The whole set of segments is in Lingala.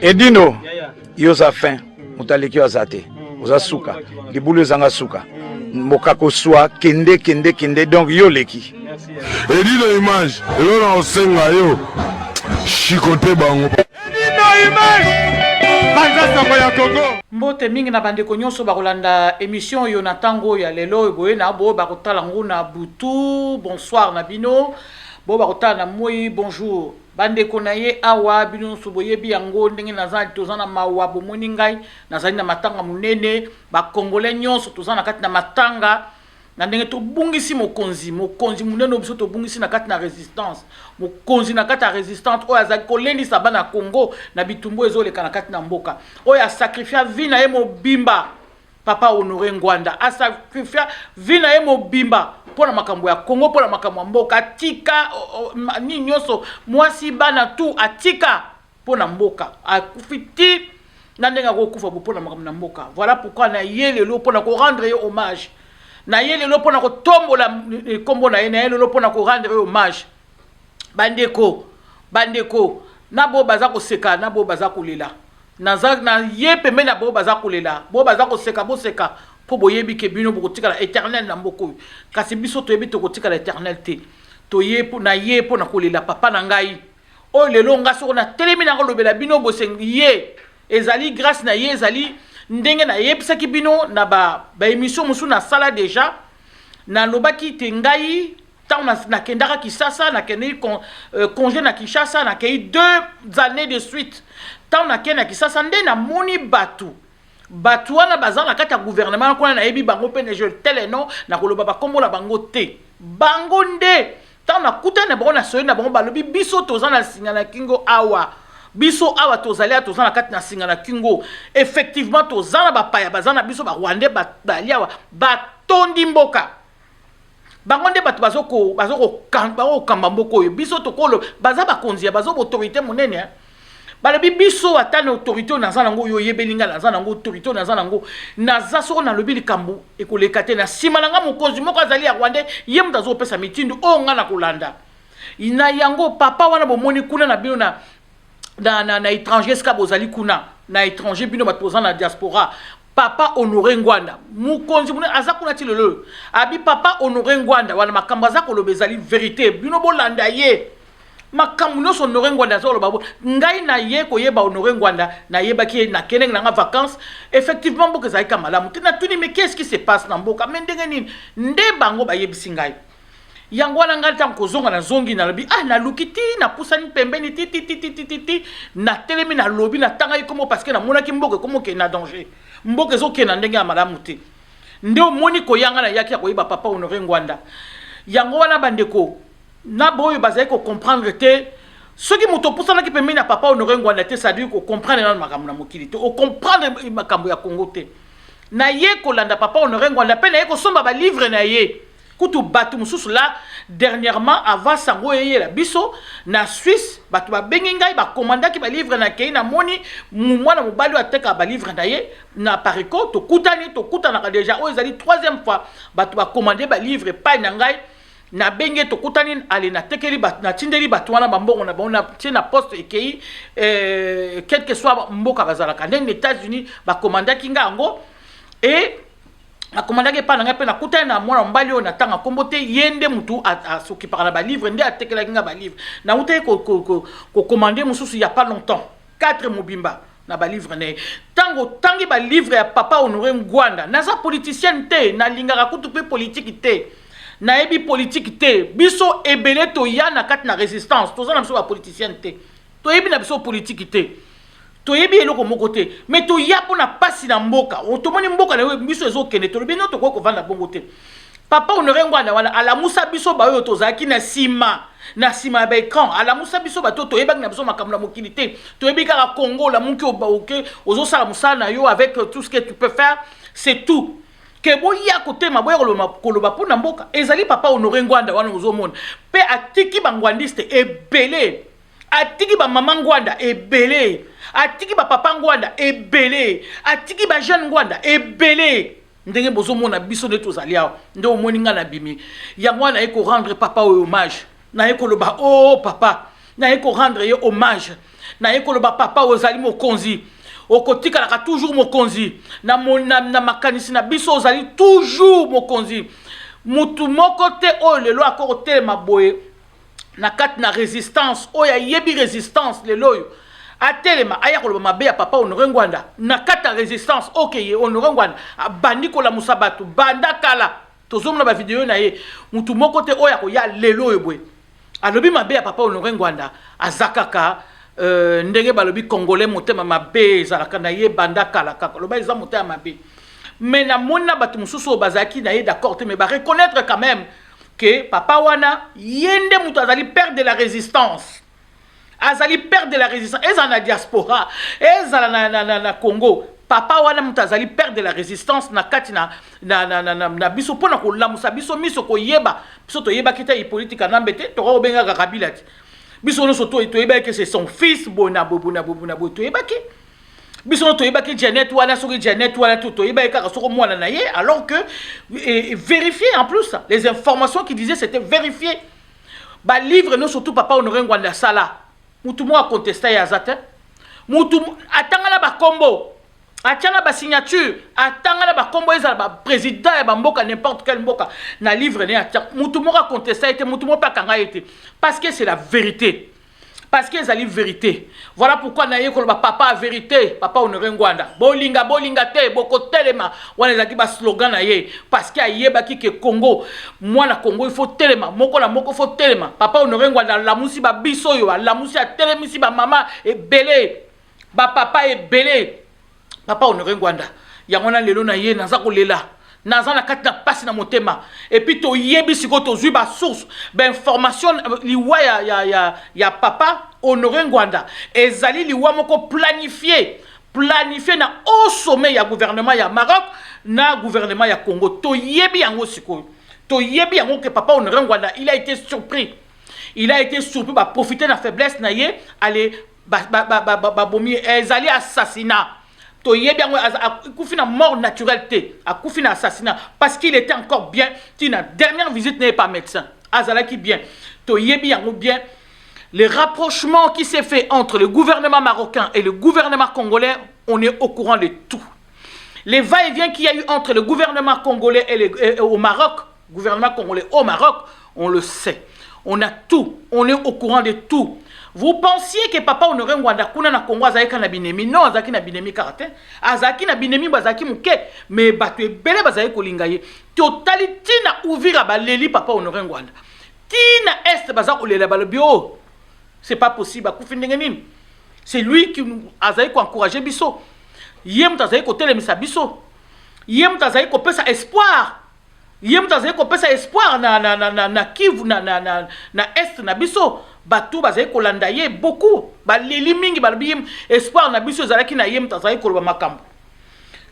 Edino, yo oza fin, moto aleki yo aza te, oza suka, libulu ezanga suka, mboka koswa, kende kende kende, donc yo oleki. Edino image, eloko na kosenga yo, chicote bango. Edino image, panza sango ya Congo. Mbote mingi na bandeko nyonso bakolanda emission oyo na ntango oyo ya lelo oyo boye na boyo bakotala yango na butu, bonsoir na bino, boyo bakotala na moi, bonjour. Bandeko na ye awa bino nyonso boyebi yango ndenge naza, toza na mawa, bomoni ngai nazali na matanga monene, ba congolais nyonso toza na kati na matanga na ndenge tobungisi mokonzi, mokonzi monene oyo biso tobungisi na kati na resistance, mokonzi na kati ya resistance oyo azali kolendisa bana Congo na bitumbu ezoleka na kati na mboka, oyo asakrifia vie na ye mobimba. Papa Honore Ngwanda a sacrifia vie na ye mobimba mpo na makambo ya Congo, mpo na makambo ya mboka. Atika nini nyonso, mwasi, bana, tout atika mpo na mboka. Akufi ti na ndenge akokufa bo mpo na makambo na mboka. Voilà pourquoi na ye lelo mpo na ko rendre ye hommage. Na ye lelo mpo na kotombola kombo na ye, na ye lelo mpo na ko rendre ye hommage. Bandeko, bandeko, na bo baza koseka, na bo baza kolela. Naza na ye pembeni ya bo baza kolela, bo baza koseka, boseka po boyebi ke bino bokotikala eternel na mboka oyo. Kasi biso toyebi tokotikala eternel te. Toye po na ye po na kolela papa na ngai. Oyo lelo nga soko na telemi na kolobela bino boseng ye ezali grace na ye, ezali ndenge nayebisaki bino na ba emission mosusu nasala deja. Nalobaki te ngai ntango nakendaka Kinshasa, nakendeki congé na Kinshasa, nakei 2 années de suite. Ntango nakei na Kinshasa nde namoni bato, bato wana baza na kati ya gouvernement kuna, nayebi bango mpe je tele non, nakoloba bakombo na bango te. Bango nde ntango nakutani na bango, nasoyi na bango, balobi biso toza na singa na kingo awa, biso awa tozali awa, toza na kati na singa na kingo. Effectivement toza na bapaya, baza na biso ba Rwandais bali awa, batondi mboka. Bango nde bato bazokamba mboka oyo. Biso tokolo baza bakonzi ya bazo autorité monene, hein. Balobi biso ata na autorité oyo naza nango, oyo oyebeli nga naza nango, autorité oyo naza nango, naza soko nalobi likambo ekoleka te. Na nsima na nga mokonzi moko azali ya Rwandais, ye moto azopesa mitindo oyo nga na kolanda na yango. Papa wana bomoni kuna na bino na étranger, esika bozali kuna na étranger, bino bato boza na diaspora, Papa Honore Ngwanda mokonzi monene aza kuna ti lelo. Abi Papa Honore Ngwanda wana makambo aza koloba ezali vérité, bino bolanda ye makambo nyonso. Honore Ngwanda aza koloba bo ngai na ye koyeba Honore Ngwanda, nayebaki ye nakendenge nanga vacances. Effectivement mboka ezalaki ka malamu te. Natuni: mais qu'est-ce qui se passe na mboka? Mais ndenge nini nde bango bayebisi ngai yango wana? Ngai ntango kozonga nazongi, nalobi ah, naluki ti napusani pembeni ti ti ti ti ti ti ti natelemi, nalobi, natangaki kombo parce que namonaki mboka ekomi okende na danger, mboka ezokende na ndenge ya malamu te. Nde omoni koyanga nayaki ya koyeba Papa Honore Ngwanda. Yango wana bandeko na boyo bazali kocomprendre te, soki moto opusanaki pembeni ya Papa Honore Ngwanda te, c'est-à-dire kocomprendre nano makambo na mokili te, ocomprendre makambo ya Congo te. Na ye kolanda Papa Honore Ngwanda mpe na ye kosomba balivre na ye. Kutu bato mosusu la dernièrement, avant sango eyela biso na Suisse, bato babengi ngai, bakomandaki balivre. Nakei, namoni mwana mobali oyo atekaka balivre na ye na Parico, tokutani, tokutanaka déjà, oyo ezali troisième fois bato bakomande balivre epai na ngai. Nabengi ye, tokutani, ale natekeli, natindeli bato wana bambongo na bango, natie na poste, ekei quel que soit mboka bazalaka. Ndenge na États-Unis bakomandaki ngai yango e akomandaki epai na ngai, mpe nakutani na mwana mobali oyo natanga nkombo te, ye nde motu asokipaka na balivre, nde atekelaki ngai balivre. Nautaki kokomande mosusu ya pas longtemps, 4 mobimba na balivre na ye. Ntango otangi balivre ya Papa Honore Ngwanda, naza politicienne te, nalingaka kutu mpe politike te, nayebi politike te. Biso ebele toya na kati na résistance, toza na biso bapoliticienne te, toyebi na biso politike te, toyebi eloko moko te, mais toya mpona pasi na mboka. Tomoni mboka na biso ezokende, tolobi no, tokoki kovanda bongo te. Papa Honore Ngwanda wana alamusa biso baoyo tozalaki na nsima ya baécran, alamusa biso bato toyebaki na biso makambo na mokili te, toyebi kaka Congo. Olamuki, oke ozosala mosala na yo avec tout ce que tu peux faire, c'est tout. Ke boya kotema, boya koloba mpona mboka. Ezali Papa Honore Ngwanda wana ozomona mpe atiki bangwandiste ebele, atiki bamama Ngwanda ebele, atiki bapapa Ngwanda ebele, atiki bajeune Ngwanda ebele. Ndenge bozomona biso nde tozali awa, nde omoni ngai nabimi. Yango wana naye korendre papa oyo hommage, naye koloba o oh, papa, naye korendre ye hommage. Naye koloba, papa, ozali mokonzi, okotikalaka toujours mokonzi na makanisi na biso, ozali toujours mokonzi. Mutu moko te oyo lelo akoki kotelema boye na kati na résistance, oyo ayebi résistance lelo oyo, atelema aya koloba mabe ya papa Honoré Ngbanda na kati ya résistance. Okeye Honoré Ngbanda abandi kolamusa bato banda kala, tozomona bavideo na ye. Mutu moko te oyo akoya lelo oyo boye alobi mabe ya papa Honoré Ngbanda. Aza kaka ndenge balobi, Congolais motema mabe ezalaka na ye banda kala. Kaka loba eza motema mabe. Mais namoni na bato mosusu oyo bazalaki na ye d'accord te, mais bareconnaître quand même que papa wana, ye nde moto azali père de la résistance, azali père de la résistance. Ezala na diaspora, ezala na Congo, papa wana moto azali père de la résistance na kati na biso, mpona kolamusa biso miso, koyeba. Biso toyebaki te Hippolyte Kanambe te, toka kobengaka Kabila te. Biso nyonso toyebaki que c'est son fils, boye na boye, boye na boye, boye na boye. Toyebaki, biso nyonso toyebaki Janet wana, soki Janet wana to toyebaki kaka soko mwana na ye, alors que et vérifié en plus, les informations qui disaient, c'était vérifié. Balivre nyonso surtout papa Honoré Ngbanda asala, mutu moko acontesta ye aza te. Mutu atanga na bakombo, atia na basignature, atanga na bakombo, ezala baprésident ya bamboka, n'importe quel mboka, na livre ne atia. Mutu moko acontesta ye te, mutu moko mpe akanga ye te, parce que c'est la vérité, parce que ezali vérité. Voilà pourquoi naye koloba, papa vérité, papa Honoré Ngbanda, bolinga bolinga te, bokotelema. Wana ezalaki baslogan na ye, parce que ayebaki que Congo, mwana Congo, il faut telema, moko na moko faut telema. Papa Honoré Ngbanda alamusi babiso oyo, alamusi, atelemisi bamama ebele, bapapa ebele. Papa Honoré Ngbanda, yango wana lelo na ye naza kolela, naza na kati na mpasi na motema. Et puis toyebi sikoyo, tozwi basource, bainformation, liwa ya papa Honoré Ngbanda ezali liwa moko planifié, planifié na haut sommet ya gouvernement ya Maroc na gouvernement ya Congo. Toyebi yango sikoyo, toyebi yango que papa Honoré Ngbanda, il a été surpris, il a été surpris. Baprofite na faiblesse na ye, ale babomi. Ezali assassinat, toyebi yango. Akufi na mort naturelle te, akufi na assassinat, parce qu'il était encore bien. Ntina dernière visite na ye par médecin, azalaki bien, toyebi yango bien. Le rapprochement qui s'est fait entre le gouvernement marocain et le gouvernement congolais, on est au courant de tout. Les va-et-vient qu'il y a eu entre le gouvernement congolais et au Maroc, gouvernement congolais au Maroc, on le sait. On a tout, on est au courant de tout. Vous pensiez que papa Honoré Ngbanda kuna na Congo azalaki na binemi? Non, azalaki na binemi kaka te. Azalaki na binemi, bazalaki moke, mais bato ebele bazalaki kolinga ye. Totali ntina Uvira, baleli papa Honoré Ngbanda. Ntina Est baza kolela, balobi: oh, c'est pas possible, akufi ndenge nini? C'est lui qui azalaki koencourage biso, ye moto azalaki kotelemisa biso, ye moto azalaki kopesa espoir, ye moto azali kopesa espoir na Kivu, na Est na biso. Bato bazali kolanda ye beaucoup, baleli mingi, balobi ye espoir na biso ezalaki na ye. Moto azali koloba makambo.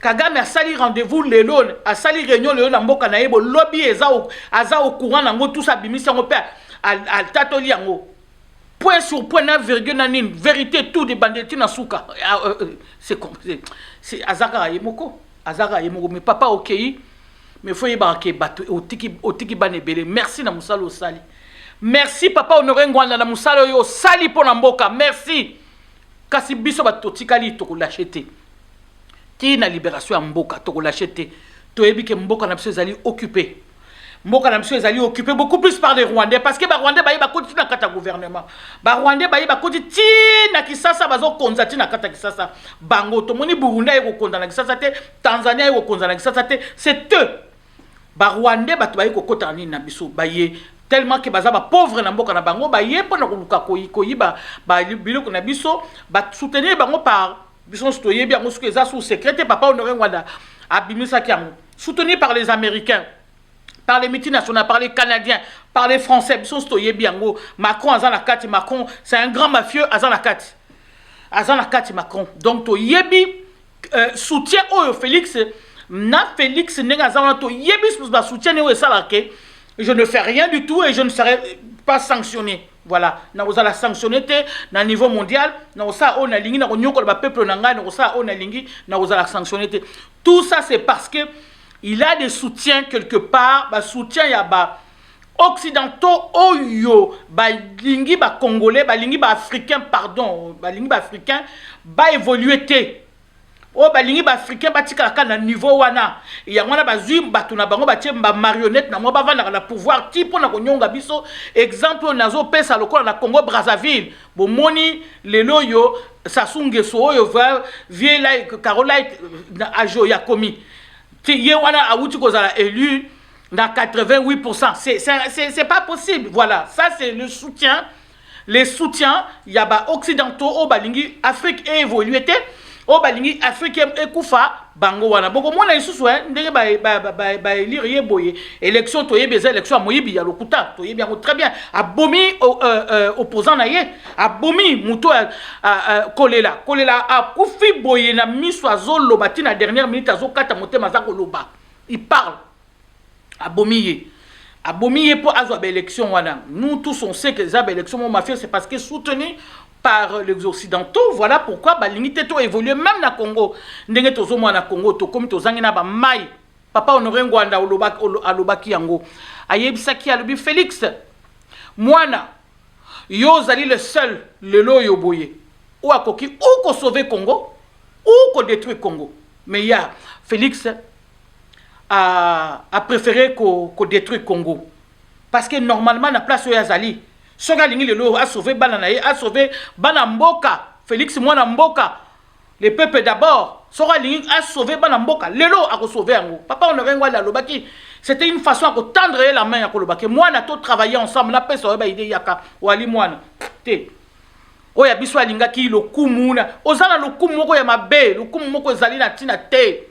Kagame asali rendez-vous lelo, asali réunion lelo na mboka na ye. Bolobi eza aza au courant nango tous, abimisi yango mpe atatoli yango point sur point, na virgule na nini, vérité tout de bandeti na suka. C'est aza kaka ye moko, aza kaka ye moko. Mais papa okei, mais faut yebaka que bato otiki bana ebele. Merci na mosala osali. Merci papa Honoré Ngbanda na mosala oyo osali mpo na mboka, merci. Kasi biso bato totikali, tokolâcher te ti na libération ya mboka, tokolâcher te. Toyebi que mboka na biso ezali occupé, mboka na biso ezali occupé beaucoup plus par les Rwandais, parce que Barwandais baye bakoti ti na kati ya gouvernement, Barwandais baye bakoti ti na Kisasa, bazokonza ti na kati ya Kisasa. Bango tomoni Burundi aye kokonza na Kisasa te, Tanzanie aye kokonza na Kisasa te, c'est eux Barwandais. Bato baye kokota na nini na biso, baye tellement que baza bapauvre na mboka na bango, baye mpona koluka koyiba biloko na biso, basoutenir bango par biso nyonso toyebi yango. Soki eza sous secret te, papa Honoré Ngbanda abimisaki yango, soutenu par les Américains, par les multinationales, par les Canadiens, par les Français. Biso nyonso toyebi yango. Macron aza na kati. Macron, c'est un grand mafieux, aza na kati, aza na kati Macron. Donc toyebi soutien oyo Félix na Félix ndenge aza wana, toyebi basoutien oyo esalaka que je ne fais rien du tout et je ne serai pas sanctionné. Voilà, nakozala sanctionné te na niveau mondial. Nakosala oyo nalingi, nakonyokola bapeuple na ngai, nakosala oyo nalingi, nakozala sanctionné te. Tout ça, c'est parce que il a des soutiens quelque part, basoutien ya ba Occidentaux oyo balingi Bacongolais, balingi Baafricain, pardon, balingi Baafricain baévolue te, oyo balingi Baafricain batikala kaka na niveau wana. Yango wana bazwi bato na bango, batie bamarionnette na bango, bavandaka na pouvoir ti mpona konyonga biso. Exemple oyo nazopesa, lokola na Congo Brazzaville, bomoni lelo oyo Sassou Nguesso oyo vieux Carolite ajo ya komi ti ye wana awuti kozala élu na 88%. C'est pas possible. Voilà, ça c'est le soutien, les soutiens ya baoccidentaux oyo balingi Afrique évolue te, oyo balingi Afrique ekufa. Bango wana bokomona lisusu ndenge baélire ye boye. Élection toyebi eza élection ya moyibi, ya lokuta, toyebi yango très bien. Abomi opposant na ye, abomi moto. Kolela kolela, akufi boye na miso, azoloba ntina dernière minute, azokata motema, aza koloba, il parle. Abomi ye, abomi ye mpo azwa baélection wana. Nous tous, on sait que eza baélection mo mafia. C'est parce que soutenu par les Occidentaux. Voilà pourquoi balingi te to évoluer. Même na Congo, ndenge tozomona na Congo, tokomi tozangi na bamai. Papa Honoré Ngbanda alobaki yango, ayebisaki, alobi: "Félix mwana, yo ozali le seul lelo oyo boye oyo akoki ou kosauver Congo ou kodétruire Congo." Mais ya Félix a préféré kodétruire Congo, parce que normalement na place oyo azali, soki alingi lelo asauve bana na ye, asauve bana mboka, Félix mwana mboka, le peuple d'abord, soki alingi asauve bana mboka lelo, akosauve yango. Papa Honoré Ngbanda alobaki, c'était une façon ya kotendre ye la main, ya koloba ke mwana, totravailler ensemble, napesa oyo baidées, yaka wali mwana te. Oyo ya biso alingaki lokumu na oza na lokumu moko ya mabe, lokumu moko ezali na ntina te,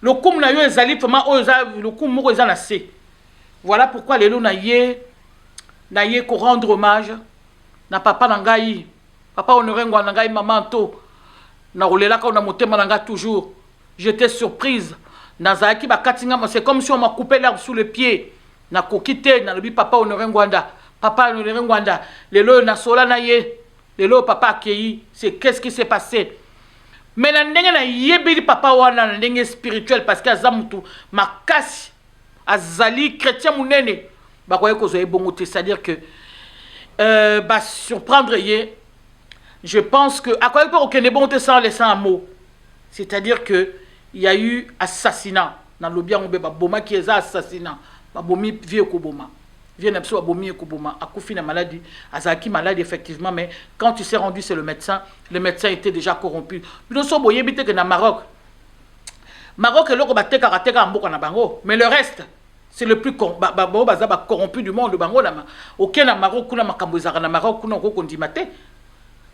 lokumu na yo ezali vraiment oyo eza lokumu moko eza na se. Voilà pourquoi lelo na ye korendre hommage na papa na ngai, papa Honoré Ngbanda na ngai, mama to nakolelaka na motema na ngai toujours. J'étais surprise, nazalaki bakati nga, c'est comme si on m'a coupé l'herbe sous le pied. Nakoki te. Nalobi papa Honoré Ngbanda, papa Honoré Ngbanda, lelo oyo nasola na ye, lelo oyo papa akei, c'est qu'est-ce qui s'est passé? Mais na ndenge nayebeli papa wana na ndenge spirituel, parce que aza mutu makasi, azali chrétien monene, bakoki kozwa ye bongo te. C'est-à-dire que basurprendre ye, je pense que akoki mpe kokende bongo te sans laisser un mot. C'est-à-dire que il y a eu assassinat. Nalobi yango mpe, babomaki, eza assassinat. Babomi vieux, koboma vieux na biso, babomi ye koboma. Akufi na maladie, azalaki malade effectivement, mais quand il s'est rendu c'est le médecin, le médecin était déjà corrompu. Bino so boyebi te ke na Maroc, Maroc eloko batekaka, tekaka mboka na bango, mais le reste c'est le plus con, bango baza bacorrompu du monde. Bango na oke na Maroc kuna, makambo ezalaka na Maroc kuna, okokondima te.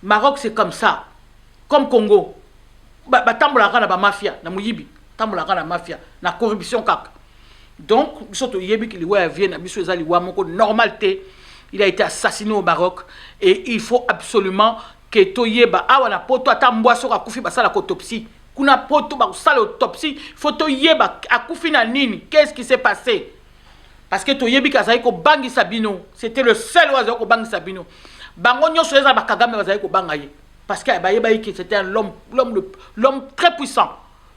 Maroc, c'est comme ça, comme Congo, batambolaka na bamafia, na moyibi, tambolaka na mafia, na corruption kaka. Donc biso toyebi ki liwa ya vieux na biso eza liwa moko normal te. Il a été assassiné au Maroc et il faut absolument ke toyeba. Awa na Poto, ata mbwa soki akufi, basalaka autopsie. Kuna Poto bakosala autopsie. Faut toyeba akufi na nini, qu'est-ce qui s'est passé, parce que toyebi ke azali kobangisa bino. C'était le seul oyo azali kobangisa bino. Bango nyonso eza bakagame, bazali kobanga ye parce que bayebaki ke c'était un l'homme, l'homme, l'homme très puissant.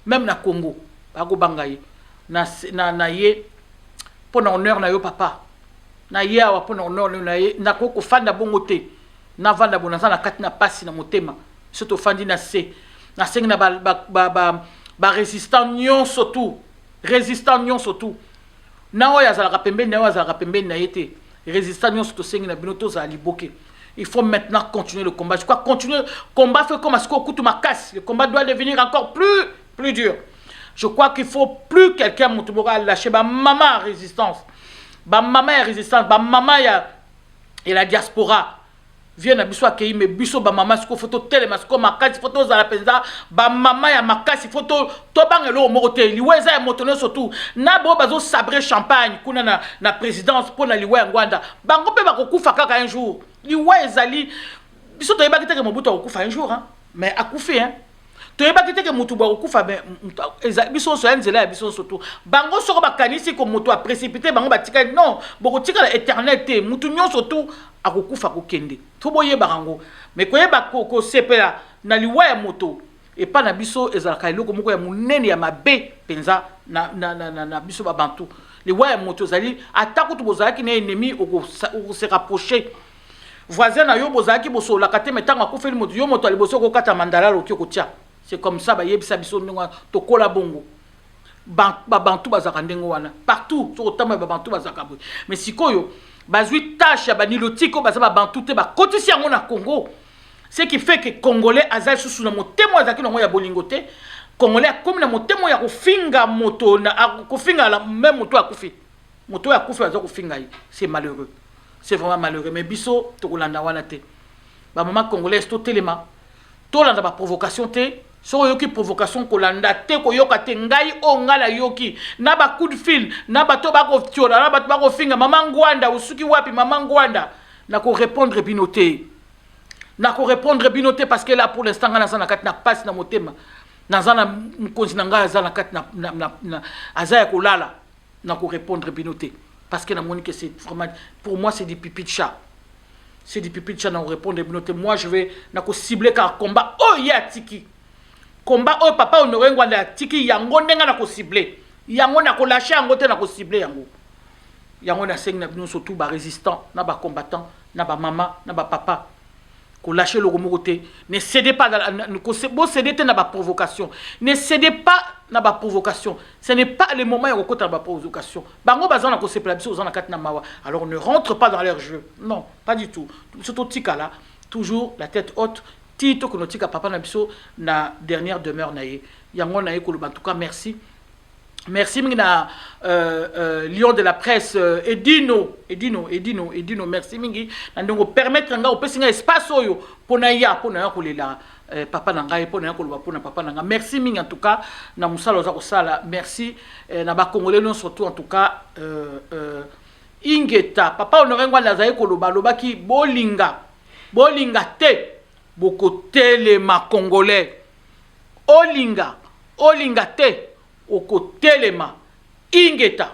Même na Congo bakobanga ye. Na ye mpo na honneur na yo papa, na ye awa mpo na honneur na ye. Nakoki kofanda bongo te, navanda bo, naza na kati na pasi na motema. So tofandi na se, nasengi na barésistant ba, ba, ba nyonso, tout résistant nyonso, tout na oyo azalaka pembeni na ye, oyo azalaka pembeni na ye te, résistant nyonso, tosengi na bino tozala liboke. Il faut maintenant continuer le combat. Je crois continuer combat fait comme ce que makasi, le combat doit devenir encore plus dur. Je crois qu'il faut plus quelqu'un moto moko alâcher. Bamama résistance, bamama ya résistance, bamama ya la diaspora, vieux na biso akei, mais biso bamama sikoyo faut totelema sikoyo makasi, faut tozala mpenza bamama ya makasi, faut tobanga eloko moko te. Liwa eza ya moto nyonso tu. Na boyo bazosabrer champagne kuna na présidence mpo na liwa ya Ngbanda, bango mpe bakokufa kaka un jour. Liwa ezali, biso toyebaki te ke Mobutu akokufa un jour, hein? Mais akufi, hein? Toyebaki te ke motu bakokufa. Biso nyonso ya nzela ya biso nyonso tu. Bango soko bakanisi ko moto aprécipité bango, batikali, non, bokotikala éternel te. Motu nyonso tu akokufa, kokende to boyebaka yango. Mais koyeba kosepela na liwa ya moto epa na biso ezalaka eloko moko ya monene ya mabe mpenza na biso babantu. Liwa ya moto ezali, ata kutu bozalaki na ennemi, okose rapprocher. Voisin na yo bozalaki bosololaka te, mais ntango akufeli moto, yo moto ya liboso okokata mandalala, oki okotia. C'est comme ça bayebisa biso ndenge wana, tokola bongo. Babantu bazalaka ndenge wana partout. Soki otambola, babantu bazalaka boye. Mais sikoyo bazwi tâche ya banilotique oyo baza babantu te, bakotisi yango na Congo, ce qui fait que Congolais aza lisusu na motema oyo azalaki nango ya bolingo te. Congolais akomi na motema oyo ya kofinga moto, kofinga même moto akufi. Moto oyo akufi, aza kofinga ye. C'est malheureux, c'est vraiment malheureux. Mais biso tokolanda wana te. Bamama congolaise, totelema, tolanda baprovocation te. Soki oyoki provocation, kolanda te, koyoka te. Ngai oyo ngai nayoki na bacoup de fil na bato bakotiola, na bato bakofinga: "Mama Ngwanda, osuki wapi? Mama Ngwanda." Nakorépondre bino te, nakorépondre bino te, parce que là, pour l'instant, ngai naza na kati na pasi na motema. Naza na mokonzi na ngai, aza na kati na aza ya kolala. Nakorépondre bino te, parce que namoni que c'est vraiment, pour moi, c'est du pipi de chat, c'est du pipi de chat. Nakorépondre bino te. Moi, je vais nakocibler kaka combat oyo ye atiki, combat oyo papa Honoré Ngwanda atiki. Yango ndenge nakocibler yango, nakolâcher yango te, nakocibler yango. Yango nasengi na bino, surtout barésistant na bacombattant, na bamama na bapapa, kolâcher eloko moko te. Ne cédez pas, bocéder te na baprovocation. Ne cédez pas na baprovocation. Ce n'est pas le moment ya kokota na baprovocation. Bango baza na kosepela, biso oza na kati na mawa. Alors ne rentre pas dans leur jeu, non, pas du tout. Biso totikala toujours la tête haute ti tokende otika papa na biso na dernière demeure na ye. Yango na ye koloba. En tout cas, merci, merci mingi na lion de la presse, Edino, Edino, Edino, Edino. Merci mingi na ndenge permettre nga, opesi nga espace oyo mpona ya mpona ya kolela papa na ngai, mpona ya koloba mpona papa na ngai. Merci mingi en tout cas na mosala oza kosala. Merci na bacongolais nyonso surtout. En tout cas, ingeta. Papa Honoré Ngwanda azali koloba, alobaki: "Bolinga, bolinga te, bokotelema." Congolais, olinga, olinga te, okotelema. Ingeta.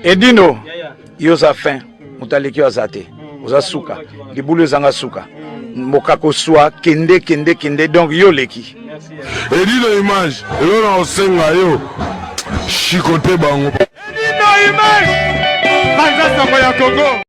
Edino, yo oza fin, moto aleki yo aza te. Oza suka, libulu ezanga suka, mokako swa. Kende, kende, kende. Donc yo oleki. Edino Image, elo na osenga yo shikote bango. Edino Image, panza sango ya Congo.